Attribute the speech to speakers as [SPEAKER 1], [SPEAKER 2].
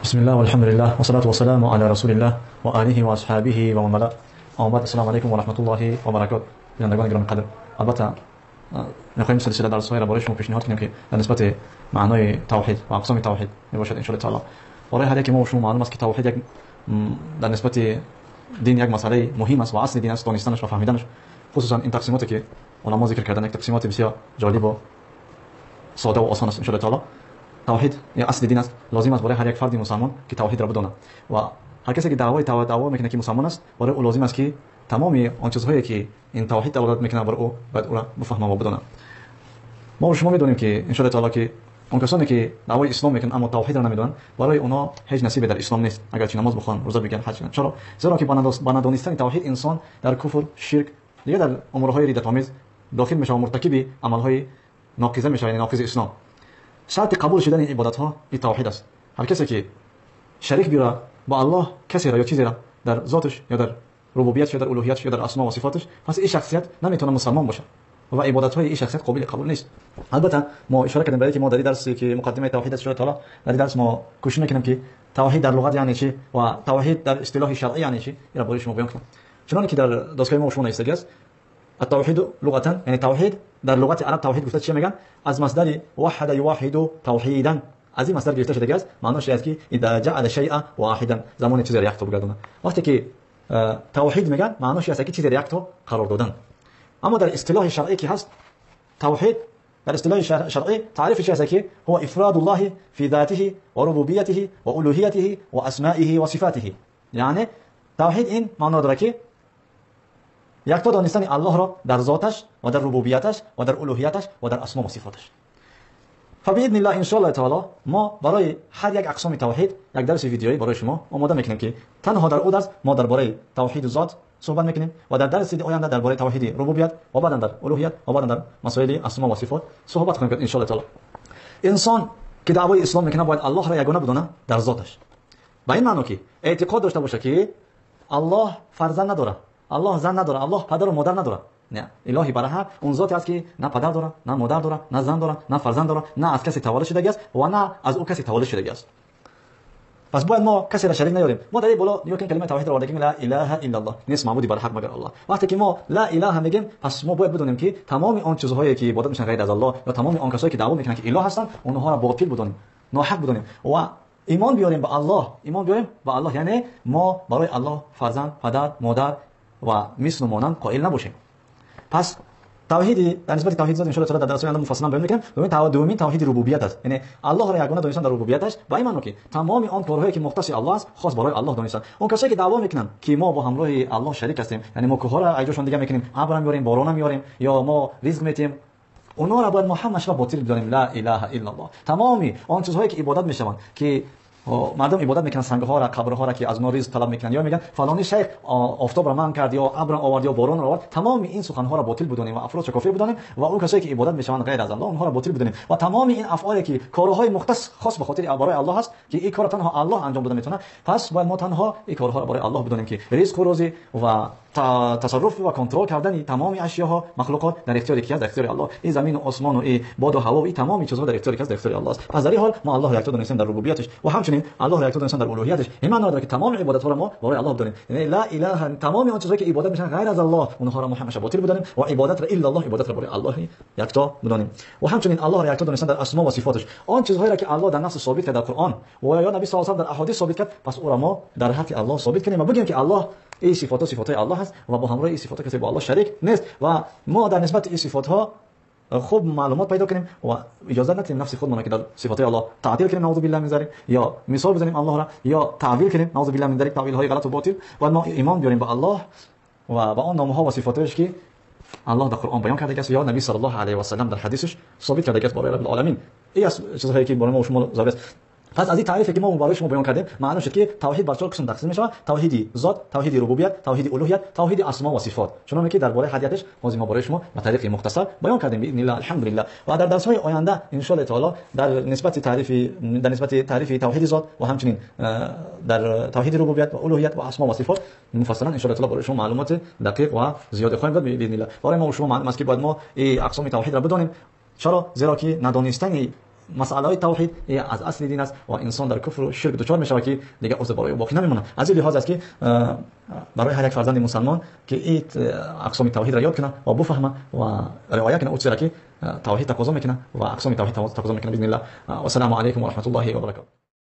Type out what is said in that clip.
[SPEAKER 1] بسم الله والحمد لله والصلاة والسلام على رسول الله وآله وأصحابه ومن والاه. اما بعد، السلام علیکم و رحمت الله و برکاته. بینندگان گرامی قدر، البته میخوایم سلسله درس های را برای شما پیشنهاد کنیم که در نسبت معنای توحید و اقسام توحید میباشد ان شاء الله تعالی. برای هر یک ما و شما معلوم است که توحید یک در نسبت دین یک مسئله مهم است و اصل دین است، دانستنش و فهمیدنش، خصوصا این تقسیماتی که علما ذکر کردن یک تقسیمات بسیار جالب و ساده و آسان است ان شاء الله تعالی. توحید یا اصل دین است، لازم است برای هر یک فرد مسلمان که توحید را بداند و هر کسی که دعوای دعوا میکنه که مسلمان است، برای او لازم است که تمام آن چیزهایی که این توحید دلالت میکنه برای او باید او را بفهمه و بداند. ما و شما میدونیم که ان شاء الله تعالی که اون کسانی که دعوای اسلام میکنن اما توحید را نمیدونن، برای اونا هیچ نصیبی در اسلام نیست، اگرچه نماز بخوان، روزه بگیرن، حج کنن. چرا؟ زیرا که با ندانستن توحید انسان در کفر، شرک، دیگه در امورهای ردت‌آمیز داخل میشه و مرتکب عملهای ناقضه میشه، یعنی ناقض اسلام. شرط قبول شدن این عبادت ها این توحید است. هر کسی که شریک بیاره با الله کسی را یا چیزی را در ذاتش یا در ربوبیتش یا در الوهیتش یا در اسما و صفاتش، پس این شخصیت نمیتونه مسلمان باشه و عبادت های این شخصیت قابل قبول نیست. البته ما اشاره کردیم برای که ما در درسی که مقدمه توحید است تعالی، در درس ما کوشش میکنیم که توحید در لغت یعنی چی و توحید در اصطلاح شرعی یعنی چی، این را برای شما بیان کنم. چنانکه در داستان ما شما نوشته است، التوحید لغتا، یعنی توحید در لغت عرب توحید گفته چی میگن؟ از مصدر وحد یوحد توحیدا، از این مصدر گرفته شده است. معناش است که اذا جعل شیئا واحدا، زمان چیزی را یک تا بگردونه. وقتی که توحید میگن معناش است که چیزی را یک تا قرار دادن. اما در اصطلاح شرعی که هست توحید، در اصطلاح شرعی تعریفش است که هو افراد الله فی ذاته و ربوبیته و الوهیته و اسمائه و صفاته. یعنی توحید این معنا داره که یکتا دانستن الله را در ذاتش و در ربوبیتش و در الوهیتش و در اسما و صفاتش. فباذن الله ان شاء الله تعالی ما برای هر یک اقسام توحید یک درس ویدیویی برای شما آماده میکنیم که تنها در او درس ما درباره توحید ذات صحبت میکنیم و در درس آینده درباره توحید ربوبیت و بعدا در الوهیت و بعدا در مسائل اسما و صفات صحبت خواهیم کرد ان شاء الله تعالی. انسان که دعوای اسلام میکنه باید الله را یگانه بدونه در ذاتش، به این معنی که اعتقاد داشته باشه که الله فرزند نداره، الله زن نداره، الله پدر و مادر نداره. نه، الهی برای هر اون ذاتی است که نه پدر داره، نه مادر داره، نه زن داره، نه فرزند داره، نه از کسی تولد شده است و نه از او کسی تولد شده است. پس باید ما کسی را شریک نیاریم. ما در این بالا نگاه کنیم کلمه توحید را آوردیم، لا اله الا الله، نیست معبودی بر حق مگر الله. وقتی که ما لا اله میگیم، پس ما باید بدونیم که تمام آن چیزهایی که عبادت میشن غیر از الله یا تمام آن کسایی که دعوا میکنن که اله هستن، اونها را باطل بدونیم، ناحق بدونیم و ایمان بیاریم به الله. ایمان بیاریم به الله یعنی ما برای الله فرزند، پدر، مادر و مثل و مانند قائل نباشیم. پس توحید در نسبت توحید ذات ان شاء الله در درس آینده مفصلا بیان میکنم. دومین توحید ربوبیت است، یعنی الله را یگانه دانستن در ربوبیتش، با این معنی که تمام آن کارهایی که مختص الله است خاص برای الله دانستن. اون کسایی که دعوا میکنن که ما با همراه الله شریک هستیم، یعنی ما کوه‌ها را ایجاشون دیگه میکنیم، ابر میاریم، باران میاریم، یا ما رزق میتیم، اونها را باید ما همش را باطل بدانیم. لا اله الا الله. تمام آن چیزهایی که عبادت میشوند که مردم عبادت میکنن، سنگ‌ها را، قبرها را که از ما رزق طلب میکنن، یا میگن فلانی شیخ آفتاب را من کرد یا ابر آورد یا باران را آورد، تمام این سخن‌ها را باطل بدونیم و افراد کافر بدونیم و اون کسایی که عبادت میشوند غیر از الله اونها را باطل بدونیم و تمام این افعالی که کارهای مختص خاص به خاطر برای الله هست که این کار تنها الله انجام داده میتونه، پس باید ما تنها این کارها را برای الله بدونیم که رزق و روزی و تصرف و کنترل کردن تمام اشیاء مخلوقات در اختیار کی است؟ در اختیار الله. این زمین و آسمان و این باد و هوا و این تمام چیزها در اختیار کی است؟ در اختیار الله است. پس در این حال ما الله را یکتا دانستیم در ربوبیتش و همچنین الله را یکتا دانستیم در الوهیتش. این معنا داره که تمام عبادت ها را ما برای الله بدونیم، یعنی لا اله، تمام آن چیزهایی که عبادت میشن غیر از الله اونها را ما همیشه باطل بدونیم و عبادت را الا الله، عبادت را برای الله یکتا بدونیم. و همچنین الله را یکتا دانستن در اسما و صفاتش، آن چیزهایی را که الله در نص ثابت کرد در قرآن و یا نبی صلی الله علیه و در احادیث ثابت کرد، پس او را ما در حق الله ثابت کنیم و بگیم که الله این صفات صفات الله هست و با همراه این صفات کسی با الله شریک نیست و ما در نسبت این صفات ها خوب معلومات پیدا کنیم و اجازه ندیم نفس خودمان که در صفات الله تعطیل کنیم، نعوذ بالله من ذلک، یا مثال بزنیم الله را یا تعویل کنیم، نعوذ بالله من ذلک، تعویل های غلط و باطل. و ما ایمان بیاریم به الله و به آن نام ها و صفاتش که الله در قرآن بیان کرده است یا نبی صلی الله علیه و سلم در حدیثش ثابت کرده است برای رب العالمین. این از چیزهایی که برای ما و شما ضروری است. پس از این تعریفی که ما برای شما بیان کردیم معلوم شد که توحید بر چهار قسم تقسیم می‌شود: توحید ذات، توحید ربوبیت، توحید الوهیت، توحید اسما و صفات. چنانکه که درباره هدیتش ما برای شما به طریق مختصر بیان کردیم باذن الله الحمدلله. و در درس‌های آینده ان شاء الله تعالی در نسبت تعریف در نسبت تعریف توحید ذات و همچنین در توحید ربوبیت و الوهیت و اسما و صفات مفصلا ان شاء الله تعالی برای شما معلومات دقیق و زیاد خواهیم داد باذن الله. برای ما و شما معلوم است که باید ما این اقسام توحید را بدانیم. چرا؟ زیرا که ندانستن масъалаҳои тавҳид аз асли дин аст ва инсон дар куфру ширк дучор мешавад, ки дигар узр барои ӯ боқӣ намемонад. Аз ин лиҳоз аст, ки барои ҳар як фарзанди мусалмон, ки ин ақсоми тавҳидро ёд кунад ва буфаҳмад ва риоя кунад ӯ чизеро, ки тавҳид тақозо мекунад ва ақсоми тавҳид тақозо мекунад. Биизниллаҳ. Вассалому алайкум ва раҳматуллоҳи ва баракотуҳ.